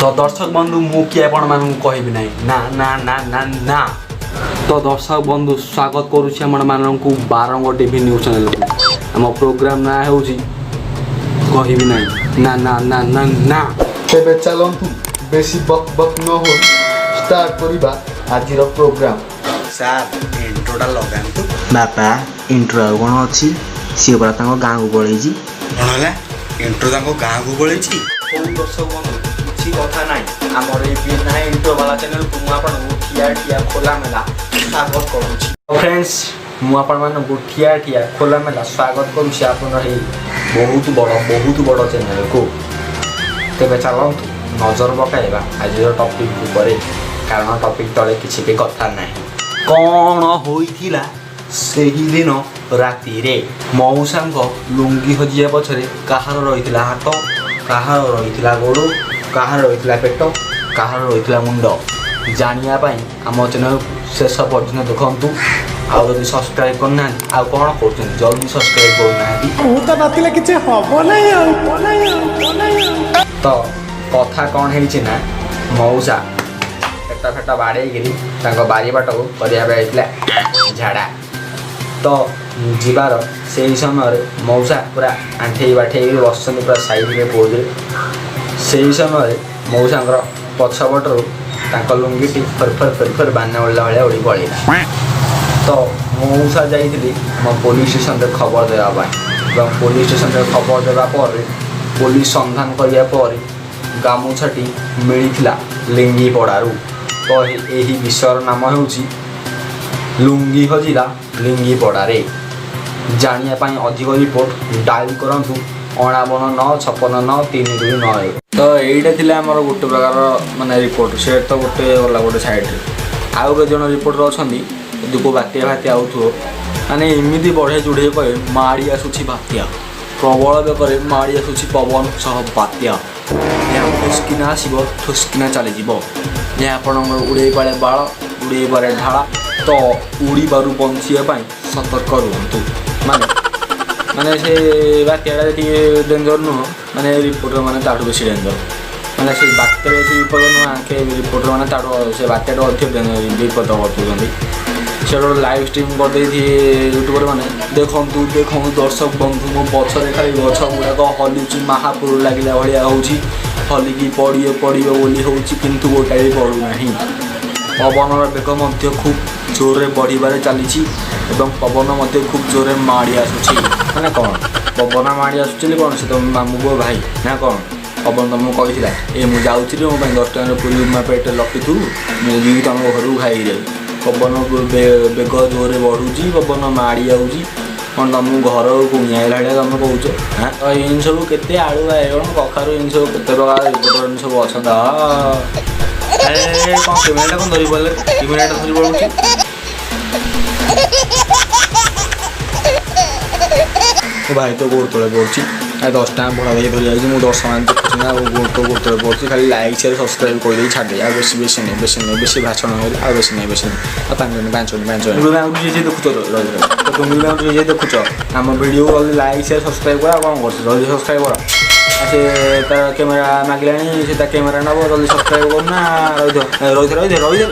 ତ ଦର୍ଶକ ବନ୍ଧୁ, ମୁଁ କିଏ ଆପଣମାନଙ୍କୁ କହିବି ନାହିଁ। ନା ନା ନା ନା ନା। ତ ଦର୍ଶକ ବନ୍ଧୁ, ସ୍ୱାଗତ କରୁଛି ଆପଣମାନଙ୍କୁ ବାରଙ୍ଗ ଟିଭି ନ୍ୟୁଜ୍ ଚ୍ୟାନେଲକୁ। ଆମ ପ୍ରୋଗ୍ରାମ ନାଁ ହେଉଛି କହିବି ନାହିଁ, ନା ନା ନା ନା ନା। ତେବେ ଚାଲନ୍ତୁ, ବେଶୀ ବକ୍ ବକ୍ ନ ହୋଇ ଷ୍ଟାର୍ଟ କରିବା ଆଜିର ପ୍ରୋଗ୍ରାମ। ସାର୍, ଇଣ୍ଟ୍ରୋଟା ଲଗାନ୍ତୁ। ବାପା, ଇଣ୍ଟ୍ରୋ ଆଉ କ'ଣ ଅଛି? ସିଏ ପରା ତାଙ୍କ ଗାଁକୁ ପଳେଇଛି। କ'ଣ ହେଲା? ଇଣ୍ଟ୍ରୋ ତାଙ୍କ ଗାଁକୁ ପଳେଇଛି? ହଉ ଦର୍ଶକ ବନ୍ଧୁ, କିଛି କଥା ନାହିଁ। ଆମର ଏଇ ବିନା ଇଣ୍ଟ୍ରୋ ବାଲା ଚ୍ୟାନେଲକୁ ମୁଁ ଆପଣଙ୍କୁ ଠିଆ ଠିଆ ଖୋଲା ମେଲା ସ୍ୱାଗତ କରୁଛି। ଫ୍ରେଣ୍ଡସ୍, ମୁଁ ଆପଣମାନଙ୍କୁ ଠିଆ ଠିଆ ଖୋଲା ମେଲା ସ୍ୱାଗତ କରୁଛି ଆପଣର ଏଇ ବହୁତ ବଡ଼ ବହୁତ ବଡ଼ ଚ୍ୟାନେଲକୁ। ତେବେ ଚାଲନ୍ତୁ ନଜର ପକାଇବା ଆଜିର ଟପିକ୍ ଉପରେ, କାରଣ ଟପିକ୍ ତଳେ କିଛି ବି କଥା ନାହିଁ। କ'ଣ ହୋଇଥିଲା ସେହିଦିନ ରାତିରେ? ମଉସାଙ୍କ ଲୁଙ୍ଗି ହଜିବା ପଛରେ କାହାର ରହିଥିଲା ହାତ, କାହାର ରହିଥିଲା ଗୋଡ଼, କାହାର ରହିଥିଲା ପେଟ, କାହାର ରହିଥିଲା ମୁଣ୍ଡ? ଜାଣିବା ପାଇଁ ଆମ ଚ୍ୟାନେଲକୁ ଶେଷ ପର୍ଯ୍ୟନ୍ତ ଦେଖନ୍ତୁ। ଆଉ ଯଦି ସବସ୍କ୍ରାଇବ୍ କରିନାହାନ୍ତି, ଆଉ କ'ଣ କରୁଛନ୍ତି? ଜଲ୍ଦି ସବସ୍କ୍ରାଇବ୍ କରୁନାହାନ୍ତି। ମୁଁ ତ ନଥିଲେ କିଛି ହବ ନାହିଁ ଆଉ ନାହିଁ ଆଉ ନାହିଁ ଆଉ। ତ କଥା କ'ଣ ହେଇଛି ନା, ମଉସା ପେଟ ଫେଟ ବାଡ଼େଇକିରି ତାଙ୍କ ବାରିପଟକୁ କରିବା ପାଇଁ ଯାଇଥିଲା ଝାଡ଼ା। ତ ଯିବାର ସେଇ ସମୟରେ ମଉସା ପୁରା ଆଣ୍ଠେଇ ବାଠେଇକି ବସିଛନ୍ତି ପୁରା ସାଇଡ଼ରେ ପୋଜରେ। ସେଇ ସମୟରେ ମଉସାଙ୍କର ପଛପଟରୁ ତାଙ୍କ ଲୁଙ୍ଗିଟି ଫର ଫର ଫର ଫର ବାନା ଉଡ଼ିଲା ଭଳିଆ ଉଡ଼ି ପଳେଇଲା। ତ ମଉସା ଯାଇଥିଲି ଆମ ପୋଲିସ ଷ୍ଟେସନରେ ଖବର ଦେବା ପାଇଁ ଏବଂ ପୋଲିସ ଷ୍ଟେସନରେ ଖବର ଦେବା ପରେ, ପୋଲିସ ସନ୍ଧାନ କରିବା ପରେ ଗାମୁଛାଟି ମିଳିଥିଲା ଲିଙ୍ଗିପଡ଼ାରୁ। ତ ଏହି ବିଷୟର ନାମ ହେଉଛି ଲୁଙ୍ଗି ହଜିଲା ଲିଙ୍ଗିପଡ଼ାରେ। ଜାଣିବା ପାଇଁ ଅଧିକ ରିପୋର୍ଟ ଡାଏଲ୍ କରନ୍ତୁ 499 56 9 3291। ତ ଏଇଟା ଥିଲା ଆମର ଗୋଟେ ପ୍ରକାର ମାନେ ରିପୋର୍ଟ। ସେ ତ ଗୋଟେ ଗଲା ଗୋଟେ ସାଇଡ଼ରେ। ଆଉ କେତେ ଜଣ ରିପୋର୍ଟର ଅଛନ୍ତି, ଯଦି କେଉଁ ବାତ୍ୟା ଫାତ୍ୟା ଆଉଥିବ, ମାନେ ଏମିତି ବଢ଼େଇ ଚୁଢ଼େଇ କହେ, ମାଡ଼ି ଆସୁଛି ବାତ୍ୟା, ପ୍ରବଳ ବେଗରେ ମାଡ଼ି ଆସୁଛି ପବନ ସହ ବାତ୍ୟା, ଏହା ଠୁସ୍କିନା ଆସିବ, ଠୁସ୍କିନା ଚାଲିଯିବ, ଏହା ଆପଣଙ୍କର ଉଡ଼େଇ ପାରେ ବାଳ, ଉଡ଼େଇ ପାରେ ଢାଳ, ତ ଉଡ଼ିବାରୁ ବଞ୍ଚିବା ପାଇଁ ସତର୍କ ରୁହନ୍ତୁ। ମାନେ ମାନେ ସେ ବାତ୍ୟାଟା ଯେତିକି ଡେଞ୍ଜର ନୁହଁ, ମାନେ ରିପୋର୍ଟର ମାନେ ତାଠୁ ବେଶୀ ଡେଞ୍ଜର। ମାନେ ସେ ବାତ୍ୟାରେ ବେଶୀ ବିପଦ ନୁହଁ, ଆଙ୍କେ ରିପୋର୍ଟର ମାନେ ତାଠୁ ସେ ବାତ୍ୟାଠୁ ଅଧିକ ବିପଦ କରିଦେଉଛନ୍ତି। ସେ ଗୋଟେ ଲାଇଭ୍ ଷ୍ଟ୍ରିମ୍ କରିଦେଇଥିବେ ୟୁଟ୍ୟୁବର ମାନେ, ଦେଖନ୍ତୁ ଦେଖନ୍ତୁ ଦର୍ଶକ ବନ୍ଧୁ, ମୋ ପଛରେ ଖାଲି ଗଛ ଗୁଡ଼ାକ ହଲୁଛି, ମହାପୁର ଲାଗିଲା ଭଳିଆ ହେଉଛି, ହଲିକି ପଡ଼ିବ ପଡ଼ିବ ବୋଲି ହେଉଛି, କିନ୍ତୁ ଗୋଟାଏ ବି ପଡ଼ୁନାହିଁ। ପବନର ବେଗ ମଧ୍ୟ ଖୁବ୍ ଜୋରରେ ବଢ଼ିବାରେ ଚାଲିଛି ଏବଂ ପବନ ମଧ୍ୟ ଖୁବ୍ ଜୋରରେ ମାଡ଼ି ଆସୁଛି। ମାନେ କ'ଣ ପବନ ମାଡ଼ି ଆସୁଛି ବୋଲି କ'ଣ ସେ ତମ ମାମୁଁ ପୁଅ ଭାଇ ନା କ'ଣ? ପବନ ତମକୁ କହିଥିଲା, ଏ ମୁଁ ଯାଉଛି ରେ, ମୋ ପାଇଁ 10 ଟଙ୍କାର ପୁରୀ ଉପମା ପେଟରେ ରଖିଥିବୁ, ମୁଁ ଯିବି ତମ ଘରକୁ ଖାଇକି ଯାଇ। ପବନ ବେଗ ଜୋରରେ ବଢ଼ୁଛି, ପବନ ମାଡ଼ି ଯାଉଛି, କ'ଣ ତମକୁ ଘର କୁଣିଆ ଆଇଲା ଭଳିଆ ତମେ କହୁଛ? ହାଁ, ତ ଏମିତି ସବୁ କେତେ ଆଳୁ, ବାଇଗଣ, କଖାରୁ, ଏମିତି ସବୁ କେତେ ପ୍ରକାର ରିପୋର୍ଟର ଏମିତି ସବୁ ଅଛନ୍ତି। ଆରେ, କ'ଣ କ୍ୟାମେରାଟା କ'ଣ ଧରି ପଡ଼ିଲେ? କ୍ୟାମେରାଟା ଧରି ପଳଉଛି। ମୋ ଭାଇ ତ ଗୋଡ଼ ତଳେ ପଡ଼ୁଛି। ଆଉ 10 ଟଙ୍କା ଭଡ଼ା ଦେଇକି ଧରି ଯାଇଛି। ମୁଁ ଦର୍ଶକ ମାନେ ଦେଖୁଛି ନା, ଆଉ ଗୋଡ଼ ତ ଗୋଡ଼ ତଳେ ପଡ଼ୁଛି। ଖାଲି ଲାଇକ୍, ସେୟାର, ସବସ୍କ୍ରାଇବ୍ କରିଦେଇ ଛାଡ଼ିଦେଇ। ଆଉ ବେଶୀ ବେଶୀ ନାହିଁ, ବେଶୀ ନାହିଁ, ବେଶୀ ଭାଷଣ ହେଲେ ଆଉ ବେଶୀ ନାହିଁ, ବେଶୀ ନାହିଁ। ଆଉ 5 ମିନିଟ୍, 5 ମିନିଟ୍, 5 ମିନିଟ୍। ଆଉ ଯିଏ ଯିଏ ଦେଖୁଛ, ରହି ରହି, ତ ତୁମେ ବି ଆଉ ଯିଏ ଯିଏ ଦେଖୁଛ ଆମ ଭିଡ଼ିଓ, ଜଲ୍ଦି ଲାଇକ୍, ସେୟାର, ସବସ୍କ୍ରାଇବ୍ କର। ଆଉ କ'ଣ କରୁଛ? ଜଲ୍ଦି ସବସ୍କ୍ରାଇବ୍ କର। ଆଉ ସେ ତା କ୍ୟାମେରା ମାଗିଲାଣି, ସେ ତା କ୍ୟାମେରା ନେବ। ଜଲ୍ଦି ସବସ୍କ୍ରାଇବ୍ କରୁନା। ରହିଥିବ, ରହିଥିବ, ରହିଥିବ, ରହିଥିବ।